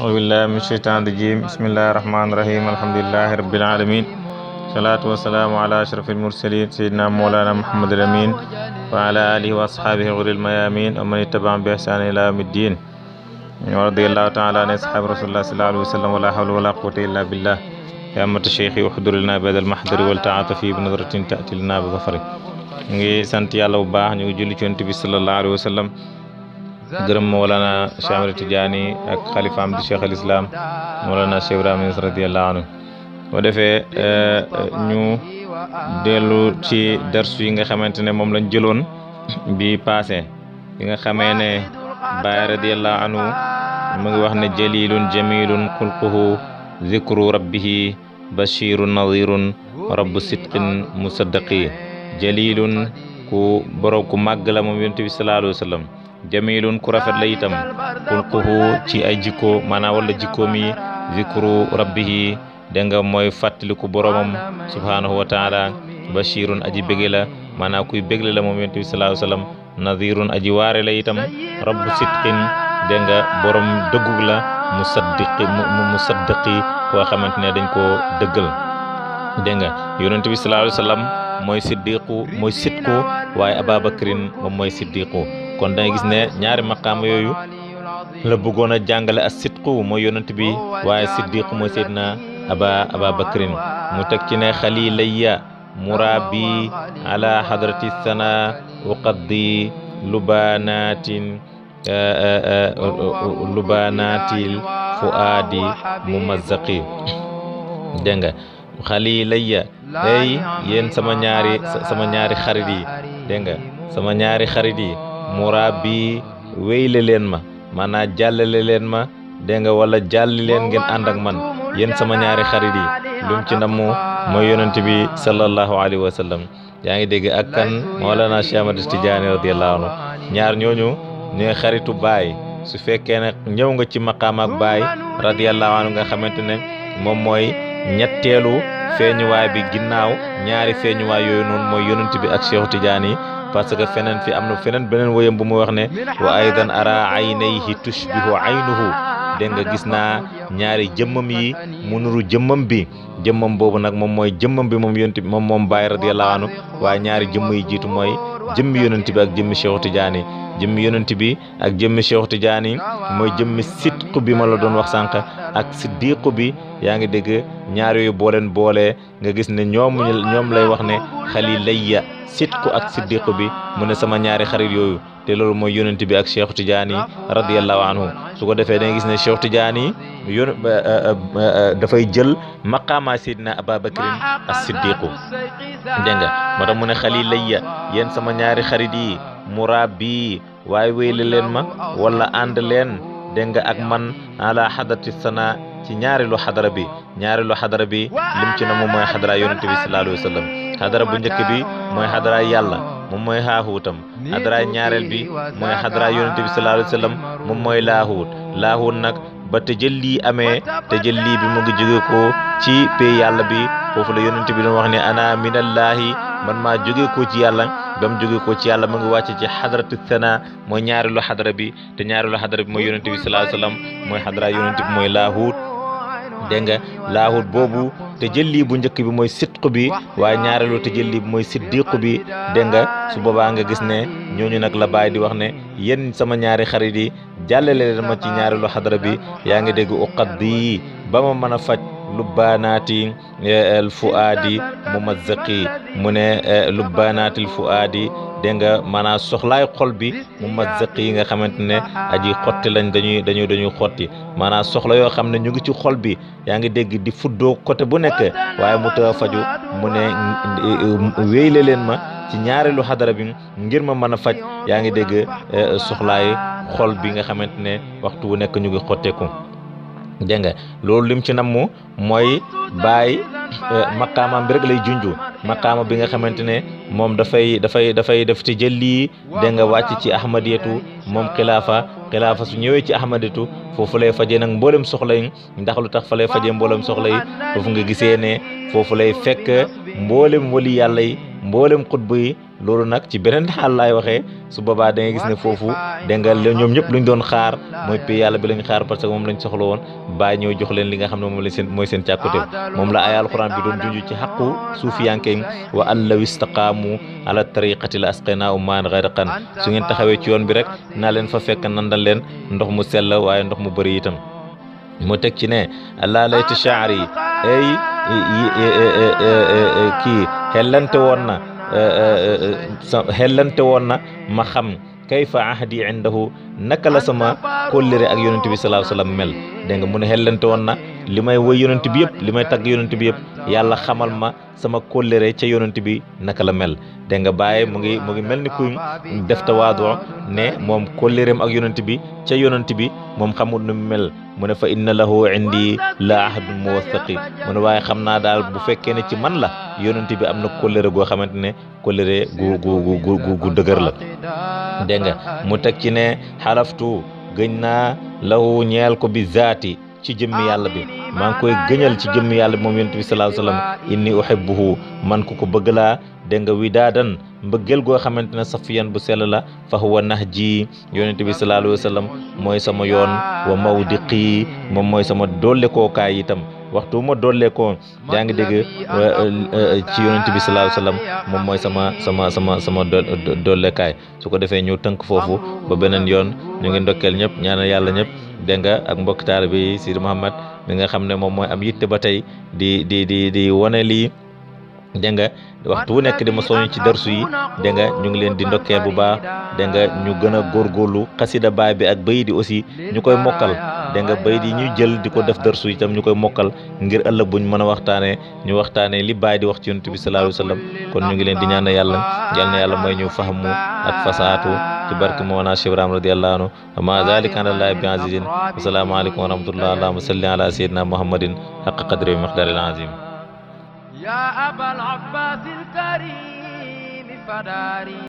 أعوذ بالله من الشيطان الرجيم بسم الله الرحمن الرحيم الحمد لله رب العالمين صلاة والسلام على أشرف المرسلين سيدنا مولانا محمد الأمين وعلى آله وأصحابه غر الميامين ومن اتبعهم بإحسان إلى يوم الدين ورضي الله تعالى عن أصحاب رسول الله صلى الله عليه وسلم ولا حول ولا قوة إلا بالله يا أمة الشيخ احضر لنا بهذا المحضر والتعاطف بنظرة تأتي لنا بظفر ngi sant yàlla bu baax ñu ngi julli ci Yonent bi sallallahu alayhi wa sallam gërëm Mawlana Cheikh Ahmed Tidiane ak xalifaam di Cheikh al Islam Mawlana Cheikh Ibrahima Niass radiyallahu anhu boo defee ñu dellu ci darsu yi nga xamante ne moom lañ jëloon bi passé bi nga xamee ne Baay radiyallahu anhu mu ngi wax ne jalilun jamilun xulquhu zikru rabbihi bashirun nadirun rabbu sidqin musaddaqi jalilun ku borom ku màgg la moom Yonent bi sallallahu alayhi wa sallam jamilun ku rafet la itam xulquhu ci ay jikko maanaam wala jikkoom yi zikru rabbihi dégg nga mooy fàttaliku boromam subhanahu wa taala bashirun aji bége la maanaam kuy bégle la moom Yonent bi sallallahu alayhi wa sallam nadirun aji waare la itam rabbu sidqin dégg nga borom dëggug la musaddaqi koo xamante ne dañ koo dëggal dégg nga Yonent bi sallallahu alayhi wa sallam mooy siddiqu mooy sidqu waaye Ababakrin moom mooy siddiqu kon da ngay gis ne ñaari maqaama yooyu la bëggoon a jàngale as sidqu mooy Yonent bi waaye siddiqu mooy Seydina Ababakrin mu teg ci ne xalilayya murabi ala hadrati sana uqaddi lubanatil fuadi mumazzaqi dégg nga xalilayya hey yéen sama ñaari xarit yi dégg nga sama ñaari xarit yi murabi wéyle leen ma maanaam jàllale leen ma dégg nga wala jàlli leen ngeen ànd ak man yéen sama ñaari xarit yi lum ci namu mooy Yonent bi sallallahu alayhi wa sallam yaa ngi dégg ak kan Mawlana Cheikh Ahmed Tidiane radiyallahu anhu ñaar ñooñu ñooy xaritu baay su fekkee ne ñëw nga ci maqaam ak baay radiyallahu anhu nga xamante ne moom mooy ñetteelu feeñuwaay bi ginnaaw ñaari feeñuwaay yooyu noonu mooy Yonent bi ak Cheikh Tidiane yi parce que feneen fi am na feneen beneen woyam bu mu wax ne wa aydan ara aynayhi tushbihu aynuhu dégg nga gis naa ñaari jëmmam yi mu nuru jëmmam bi jëmmam boobu nag moom mooy jëmmam bi moom Yonent bi moom Baay radiyallahu anhu waaye ñaari jëmm yi jiitu mooy jëmmi Yonent bi ak jëmmi Cheikh Tidiane yi jëmmi Yonent bi ak jëmmi Cheikh Tidiane yi mooy jëmmi sidqu bi ma la doon wax sànq ak siddiqu bi yaa ngi dégg ñaar yooyu boolee nga gis ne ñoom lay wax ne xalilayya sidqu ak siddiqu bi mu ne sama ñaari xarit yooyu te loolu mooy Yonent bi ak Cheikh Tidiane radiyallahu anhu su ko defee da nga gis ne Cheikh Tidiane dafay jël maqaama Seydina Ababakrin as-siddiqu dégg nga moo tax mu ne xalilayya yéen sama ñaari xarit yi murabi waaye wéyle leen ma wala ànd leen dégg nga ak man ala hadrati sana ci ñaareelu xadara bi lim ci na moom mooy xadara Yonent bi sallallahu alayhi wa sallam xadara bu njëkk bi mooy xadara yàlla moom mooy haahuutam xadara ñaareel bi mooy xadara Yonent bi sallallahu alayhi wa sallam moom mooy laahuut nag ba tajalli amee tajalli bi mu ngi jóge ko ci pay yàlla bi foofu la Yonent bi doon wax ne ana minallahi man maa jóge ko ci yàlla ba mu jóge ko ci yàlla mu ngi wàcce ci xadaratu sana mooy ñaareelu xadara bi te ñaareelu xadara bi mooy Yonent bi sallallahu alayhi wa sallam mooy xadara Yonent bi mooy laahuut dégg nga laahut boobu te jëlli bu njëkk bi mooy sidqu bi waaye ñaareelu te jëlli bi mooy siddiqu bi dégg nga su boobaa nga gis ne ñooñu nag la Baay di wax ne yéen sama ñaari xarit yi jàllale leen ma ci ñaareelu xadara bi yaa ngi dégg uqaddi ba ma mën a faj lubbaanaati al fuaadi mumazzaqi mu ne lubbaanaati al fuaadi dégg nga maanaam soxlaay xol bi mumazzaqi yi nga xamante ne aji xotti lañ dañuy xotti maanaam soxla yoo xam ne ñu ngi ci xol bi yaa ngi dégg di fuddoo côté bu nekk waaye mu ta faju mu ne wéyle leen ma ci ñaareelu xadara bi ngir ma mën a faj yaa ngi dégg soxlaay xol bi nga xamante ne waxtu bu nekk ñu ngi xotteeku dégg nga loolu lim ci namm mooy Baay maqaamam bi rek lay junju maqaama bi nga xamante ne moom dafay def te jëlli dégg nga wàcc ci ahmadiyatu moom xilaafa su ñëwee ci ahmadiyatu foofu lay fajee nag mboolem soxla yi ndax lu tax fa lay fajee mboolem soxla yi foofu nga gisee ne foofu lay fekk mboolem wali yàlla yi mboolem xutbu yi loolu nag ci beneen xaal laay waxee su boobaa da ngay gis ne foofu dégg nga ñoom ñëpp luñ doon xaar mooy pay yàlla bi lañ xaar parce que moom lañ soxla woon bàyyi ñëw jox leen li nga xam ne moom lañ seen mooy seen càkkute moom la ay alquran bi doon junj ci xaqu suufiyanke wa an law istaqaamu ala tariqati la asqaynaa maan gharqan su ngeen taxawee ci yoon bi rek naa leen fa fekk nandal leen ndox mu sell waaye ndox mu bëri itam mu teg ci ne allah layta shaari ay kii xellante woon na ma xam kayfa ahdi indahu naka la sama kóllëre ak yonent bi sallallahu alayhi wasallam mel dégg nga mu ne xellante woon na li may woy yonent bi yëpp li may tagg yonent bi yëpp yàlla xamal ma sama kóllëre ca yonent bi naka la mel dégg nga Baye mu ngi mel ni kuy def tawaadu ne moom kóllëreem ak yonent bi ca yonent bi moom xamul nu mel mu ne fa inna lahu indi la ahadun muwathaqi mu ne waaye xam naa daal bu fekkee ne ci man la yonent bi am na kóllëre goo xamante ne kóllëre gu dëgër la dégg nga mu teg ci ne xalaftu gëñ naa lahu ñeel ko bi zaati ci jëmmi yàlla bi maa ngi koy gëñal ci jëmmi yàlla bi moom yonent bi sallallahu alayhi wasallam inni uhibbuhu man ku ko bëgg laa dégg nga widaadan mbëggeel goo xamante ne safiyan bu sell la fa huwa nahji yonent bi sallallahu alayhi wasallam mooy sama yoon wa mawdiqi moom mooy sama dolle kookaay itam waxtu ma dollee ko yaa ngi dégg ci yonent bi sallallahu alayhi wasallam moom mooy sama dollekaay su ko defee ñu tënk foofu ba beneen yoon ñu ngi ndokkeel ñëpp ñaanal yàlla ñëpp dégg nga ak mbokk taalibe bi Sidi Mouhamed mi nga xam ne moom mooy am yitte ba tey di wane lii dégg nga waxtu wu nekk di ma soñu ci darsu yi dégg nga ñu ngi leen di ndokkeel bu baax dégg nga ñu gën a góorgóorlu xasida baay bi ak bayit yi aussi ñu koy mokkal dégg nga bayit yi ñuy jël di ko def darsu itam ñu koy mokkal ngir ëllëg buñ mën a waxtaanee li baay di wax ci yonent bi sallallahu alayhi wasallam kon ñu ngi leen di ñaan yàlla yal na yàlla may ñu fahmu ak fasaatu ci barke Mawlana Cheikh Ibrahima radiyallahu anhu wa ma zalika ala llahi bi azizin assalamu alaykum wa rahmatullah allahumma salli ala sayyidina muhammadin haqqa qadri wa miqdaril azim يا أبا العباس الكريم فداري